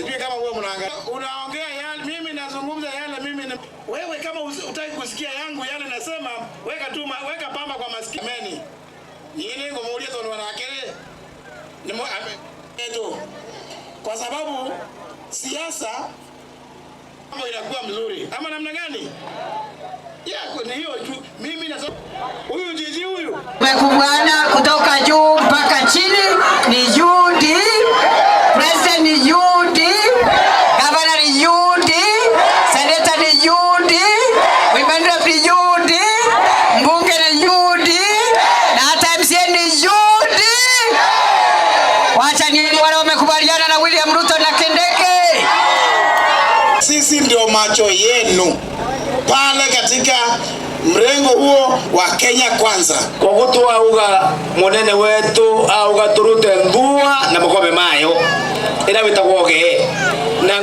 Sijui kama wewe mnaangalia. Unaongea yale, mimi nazungumza yale mimi ni... Wewe kama hutaki kusikia yangu yale nasema, weka tu weka pamba kwa masikio. Ameni. Nyinyi ngomuulia tono wanakele. Ni mo eto. Kwa sababu siasa mambo inakuwa mzuri. Ama namna gani? Yeah, ni hiyo tu. Mimi nasema huyu jiji huyu Tumekubaliana kutoka juu mpaka chini ni UD, president ni UD, governor ni UD, senator ni UD, women rep ni UD, mbunge ni UD na hata MCA ni UD. Wacha ni wale wamekubaliana na William Ruto na Kindiki. Sisi ndio macho yenu pale katika mrengo huo wa Kenya Kwanza. Koguo twauga munene wetu auga turute nthua na makombe mayo ira witagwo gee na.